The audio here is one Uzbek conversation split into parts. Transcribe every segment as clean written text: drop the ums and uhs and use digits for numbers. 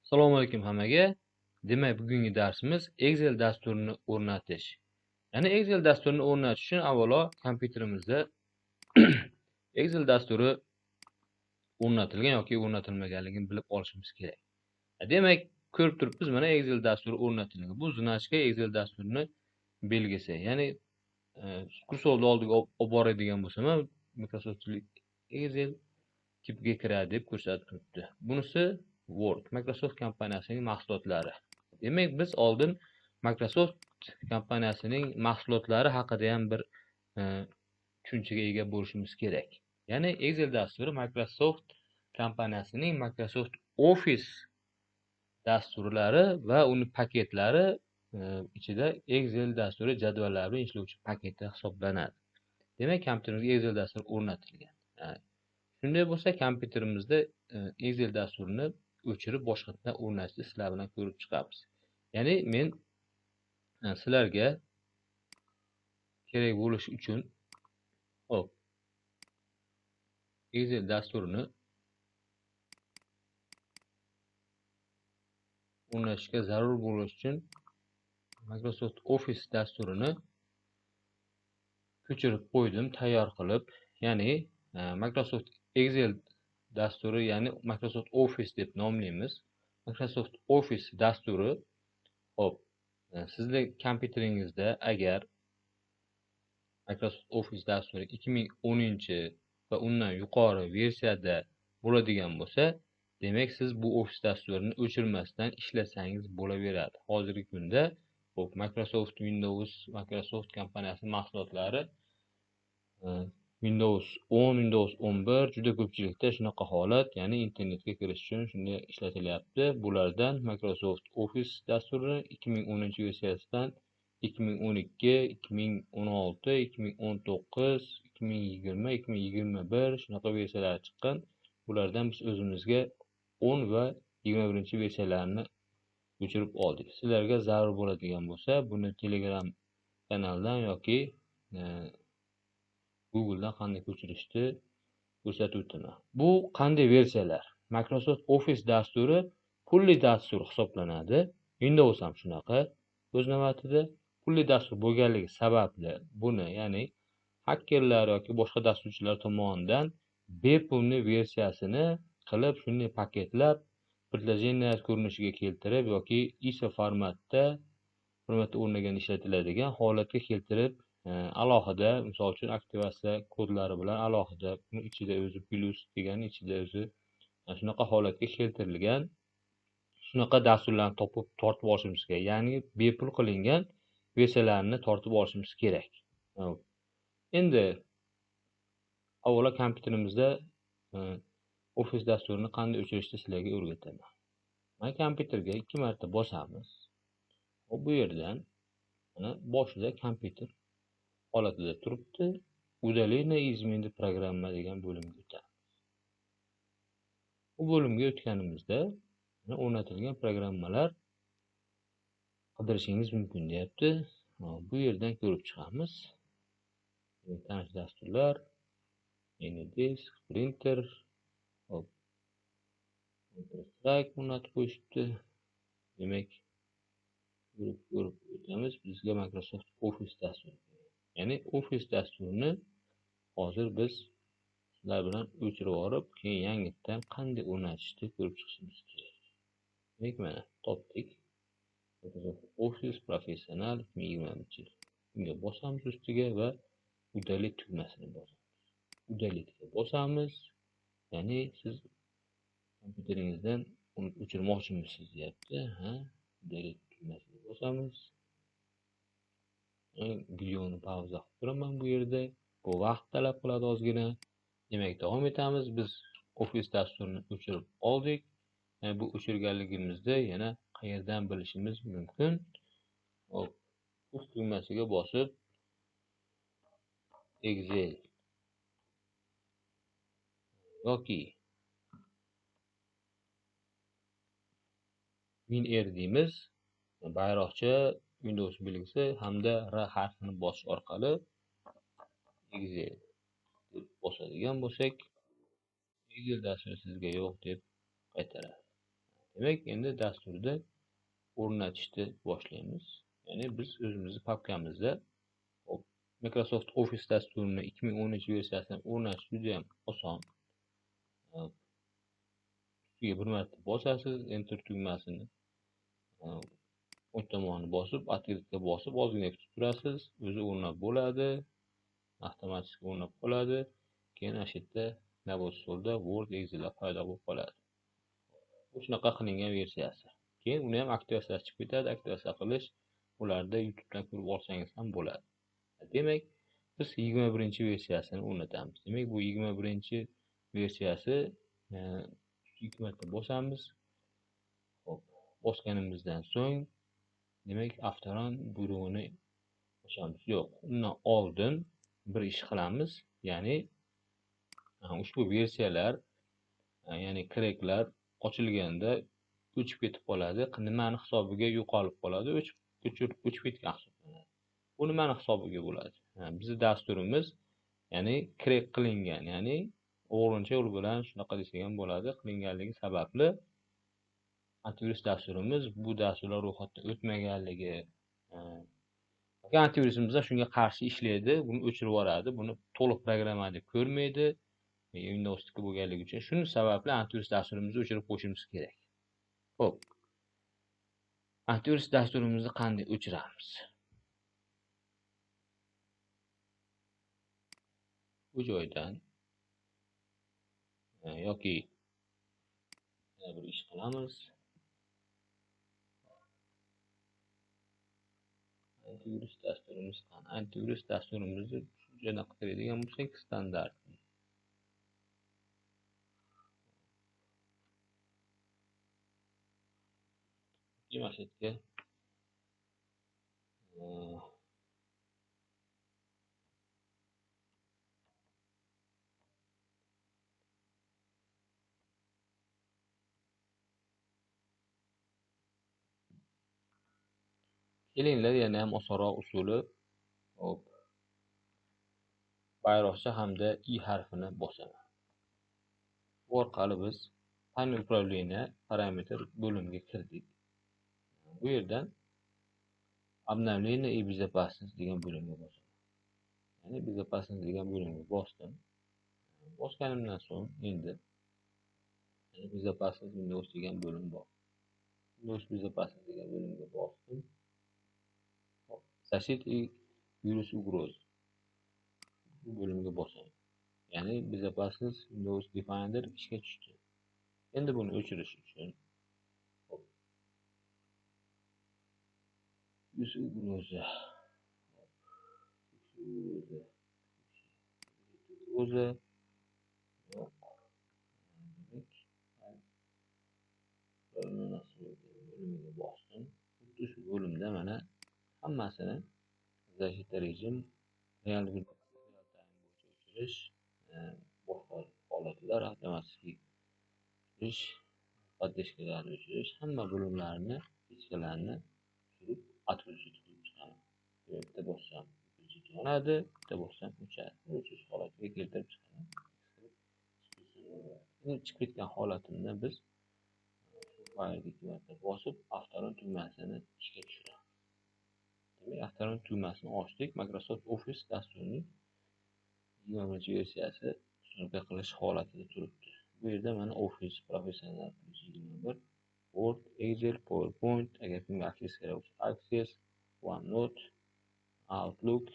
Assalomu alaykum hammaga. Demak, bugungi darsimiz Excel dasturini o'rnatish. Ya'ni Excel dasturini o'rnatish uchun avvalo kompyuterimizda Excel dasturi o'rnatilgan yoki o'rnatilmaganligini bilib olishimiz kerak. Demak, ko'rib turibmiz, mana Excel dasturi o'rnatilgan. Bu значка Excel dasturini belgisi. Ya'ni kursorni oldiga olib boradigan bo'lsam, Microsoft Excel tipga kiradi deb ko'rsatib turibdi. Bunisi Word, Microsoft kompaniyasining mahsulotlari. Demak, biz oldin Microsoft kompaniyasining mahsulotlari haqida ham bir tushunchaga ega bo'lishimiz kerak. Ya'ni Excel dasturi Microsoft kompaniyasining Microsoft Office dasturlari va uni paketlari ichida Excel dasturi jadvallar bilan ishlovchi paketi hisoblanadi. Demak, kompyuterimizga Excel dasturi o'rnatilgan. Shunday bo'lsa, kompyuterimizda Excel dasturini o'chirib boshqatdan o'rnatishni sizlar bilan ko'rib chiqamiz. Ya'ni men sizlarga kerak bo'lishi uchun hop Excel dasturini o'rnatishga zarur bo'lishi uchun Microsoft Office dasturini ko'chirib qo'ydim, tayyor qilib, ya'ni Microsoft Excel dasturi, ya'ni Microsoft Office deb nomlaymiz. Microsoft Office dasturi, hop, sizning kompyuteringizda agar Microsoft Office dasturi 2010 va undan yuqori versiyada bo'ladigan bo'lsa, demak siz bu Office dasturini o'chirmasdan ishlasangiz bo'laveradi. Hozirgi kunda hop, Microsoft Windows, Microsoft kompaniyasining mahsulotlari Windows 10, Windows 11 juda ko'pchilikda shunaqa holat, ya'ni internetga kirish uchun shunday ishlatilyapti. Bulardan Microsoft Office dasturini 2010 versiyasidan 2012, 2016, 2019, 2020, 2021 shunaqa versiyalar chiqqan. Bulardan biz o'zimizga 10 va 21 versiyalarni ko'chirib oldik. Sizlarga zarur bo'ladigan bo'lsa, buni Telegram kanaldan yoki Google'dan qanday ko'chirishni ko'rsatib o'taman. Bu qanday versiyalar? Microsoft Office dasturi pulli dastur hisoblanadi. Windows ham shunaqa o'z navbatida pulli dastur bo'lganligi sababli buni, ya'ni xakerlar yoki boshqa dasturchilar tomonidan bepulni versiyasini qilib, shunday paketlab, приложение ko'rinishiga keltirib yoki ISO formatda o'rnagan ishlatiladigan holatga keltirib, alohida, misol uchun, aktivatsiya kodlari bilan alohida, uni ichida o'zi plyus degani ichida o'zi shunaqa holatga keltirilgan shunaqa dasturlarni topib tortib olishimiz kerak. Ya'ni bepul qilingan versiyalarni tortib olishimiz kerak. Endi avvalo kompyuterimizda Office dasturini qanday o'chirishni sizlarga o'rgataman. Mana kompyuterga 2 marta bosamiz. Bu yerdan mana boshida kompyuter holatida turibdi. Удаление изменить программа degan bo'limga o'tamiz. Bu bo'limga o'tganimizda o'rnatilgan programmalar qidirishingiz mumkin deyapti. Bu yerdan ko'rib chiqamiz. Tanish dasturlar, AnyDesk, printer, hop, Counter-Strike o'rnatib qo'yishibdi. Demak, ko'rib o'tamiz. Bizga Microsoft Office dasturi. Ya'ni Office dasturini hozir biz sizlar bilan o'chirib yuborib, keyin yangitdan qanday o'rnatishni ko'rib chiqishimiz kerak. Demak, mana topdik. Microsoft Office Professional 2020. Bunga bosamiz ustiga va удалить tugmasini bosamiz. Удалить ga bosamiz. Ya'ni siz kompyuteringizdan uni o'chirmoqchimisiz deyapti. Ha, удалить tugmasini bosamiz. Videoni pauza qilib turaman bu yerda. Bu vaqt talab qiladi ozgina. Demak, davom etamiz. Biz Office dasturini o'chirib oldik. Yani bu o'chirganligimizda yana qayerdan bilishimiz mumkin? Hop, Uf tugmasiga bosib Excel yoki WinR deymiz. Bayroqcha Windows belgisi hamda R harfini bosish orqali Excel deb bosadigan bo'lsak, Excel dasturi sizga yo'q deb qaytaradi. Demak, endi dasturni o'rnatishni boshlaymiz. Ya'ni biz o'zimizni papkamizda Microsoft Office dasturini 2010 versiyasini o'rnatish juda ham oson. Ustiga bir marta bosasiz, Enter tugmasini o'ng tomonni bosib, открытga bosib, ozgina kutib turasiz, o'zi o'rnab bo'ladi, avtomatik o'rnab qoladi. Keyin ana shu yerda navbat stolda Word, Excel paydo bo'lib qoladi. Bu shunaqa qilingan versiyasi. Keyin uni ham aktivatsiya chiqib ketadi. Aktivatsiya qilish ularda YouTube'dan ko'rib olsangiz ham bo'ladi. Demak, biz 21-versiyasini o'rnatamiz. Demak, bu 21-versiyasi ikki marta bosamiz. Xo'p, bosganimizdan so'ng demak, avtoron buyrug'ini ochamiz. Yo'q, undan oldin bir ish qilamiz. Ya'ni ushbu versiyalar, ya'ni cracklar ochilganda o'chib ketib qoladi. Nimani hisobiga yo'qolib qoladi? O'chib ketgan hisoblanadi. Bu nimani hisobiga bo'ladi? Bizning dasturimiz, ya'ni crack qilingan, ya'ni o'g'rincha yo'l bilan shunaqa desak ham bo'ladi, qilinganligi sababli antivirus dasturimiz bu dasturlar ro'yxatdan o'tmaganligi, antivirusimiz shunga qarshi ishlaydi, buni o'chirib yuboradi, buni to'liq programma deb ko'rmaydi, Windows'niki bo'lganligi uchun. Shuning sababli antivirus dasturimizni o'chirib qo'yishimiz kerak. Xo'p. Antivirus dasturimizni qanday o'chiramiz? Bu joydan yoki yana bir ish qilamiz. Antivirus dasturimiz qani? Antivirus dasturimizni shu joydan qidiradigan bo'lsak, standart. Mana shu yerga kelinglar, yana ham osonroq usuli. Hop. Bayroqcha hamda i harfini bosaman. Bu orqali biz panel управления parametr bo'limiga kirdik. Bu yerdan обновление и безопасность degan bo'limga bosaman. Ya'ni безопасность degan bo'limga bosdim. Bosganimdan so'ng endi безопасность Windows degan bo'lim bor. Windows безопасность degan bo'limga bosdim. Защита и virus угроз bu bo'limga bosaman. Ya'ni безопасность Windows Defender ishga tushdi. Endi buni o'chirish uchun virus угроза, угроза yo'q. Demak, bo'limiga bosdim. Xuddi shu bo'limda mana hammasini защита rejim, real time bo'yicha o'chirish, boshqa holatlar, avtomatik o'chirish, поддержка larni o'chirish, hamma bo'limlarni, ichkalarni tushirib, отключить qilib chiqaman. Bitta bossam yonadi, bitta bossam o'chadi. O'chirish holatiga keltirib chiqaman. Endi chiqib ketgan holatimda biz shu faylga ikki marta bosib, avtoron tugmasini ishga tushiramiz. Demak, avtoron tugmasini ochdik. Microsoft Office dasturining 21-versiyasi ustanka qilish holatida turibdi. Bu yerda mana Office Professional 21, Word, Excel, PowerPoint, agar kimga Access kerak bo'lsa Access, OneNote, Outlook,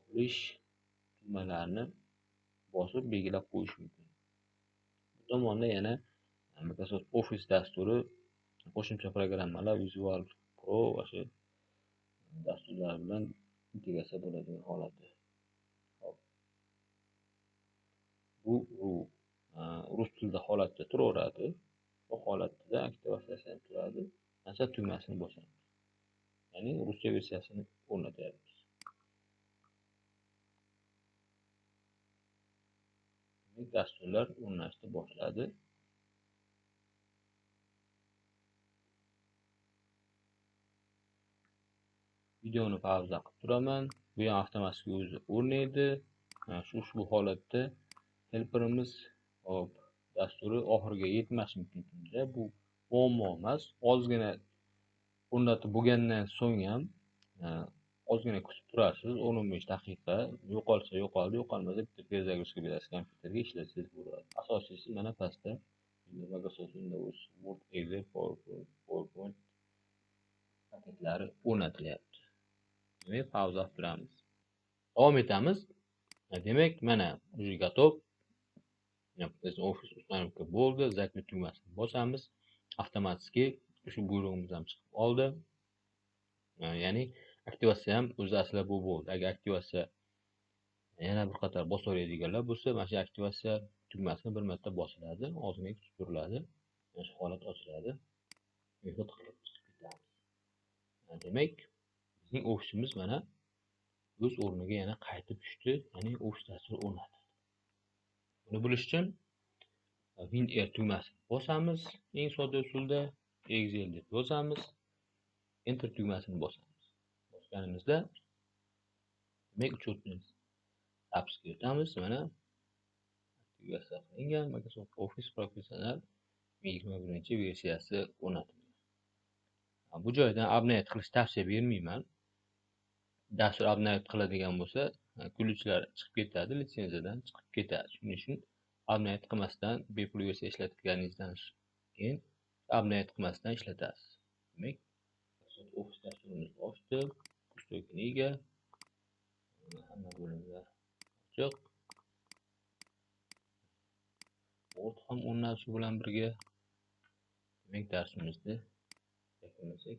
Publish tugmalarini bosib belgilab qo'yish mumkin. Bu tomonda yana Microsoft Office dasturi, qo'shimcha programmalar, Visual Pro va shu dasturlar bilan integratsiya bo'ladigan holati. Hop. Bu rus tilida holatda turaveradi. Bu holatda aktivatsiyasi ham turadi. Nasha tugmasini bosamiz. Ya'ni ruscha versiyasini o'rnatyapmiz. Demak, dasturlar o'rnashni boshladi. Videoni pauza qilib turaman. Bu ham avtomatik o'zi o'rnaydi. Mana shu ushbu holatda helperimiz, hop, dasturi oxiriga yetmashi mumkin tunda. Bu muammo emas. Ozgina o'rnatib bo'lgandan so'ng ham ozgina kutib turasiz, 10-15 daqiqa. Yo'qolsa yo'qoldi, yo'qolmasa bitta перезагрузка berasiz kompyuterga, ishlatsangiz bo'ladi. Asosiysi mana pastda Microsoft Windows, Word, Excel, PowerPoint paketlari o'rnatilyapti. Demak, pauza qilib turamiz. Davom etamiz. Demak, mana уже готов. Office установка bo'ldi. Закрыть tugmasini bosamiz. Avtomatik shu buyrug'imiz ham chiqib oldi. Ya'ni aktivatsiya ham o'zi aslida bu bo'ldi. Agar aktivatsiya yana bir qator bosaveradiganlar bo'lsa, mana shu aktivatsiya tugmasini bir marta bosiladi, ozgina kutib turiladi. Mana shu holat ochiladi. Выход qilib chiqib ketamiz. Demak, bizning ofisimiz mana o'z o'rniga yana qaytib tushdi, ya'ni ofis dasturi o'rnatildi. Buni bilish uchun Win R tugmasini bosamiz. Eng sodda usulda Excel deb yozamiz. Enter tugmasini bosamiz. Bosganimizda demak учетный запись ga o'tamiz. Mana aktivatsiya qilingan Microsoft Office Professional 2021-versiyasi o'rnatilgan. Bu joydan обновить qilish tavsiya bermayman. Dastur обновить qiladigan bo'lsa, ключ lar chiqib ketadi, litsenziyadan chiqib ketadi. Shuning uchun обновить qilmasdan bepul versiya ishlatganingizdan keyin обновить qilmasdan ishlatasiz. Demak, Microsoft Office dasturimiz ochdi. Пустой книга. Hamma bo'limlar ochiq. Word ham o'rnatish bilan birga. Demak, darsimizni yakunlasak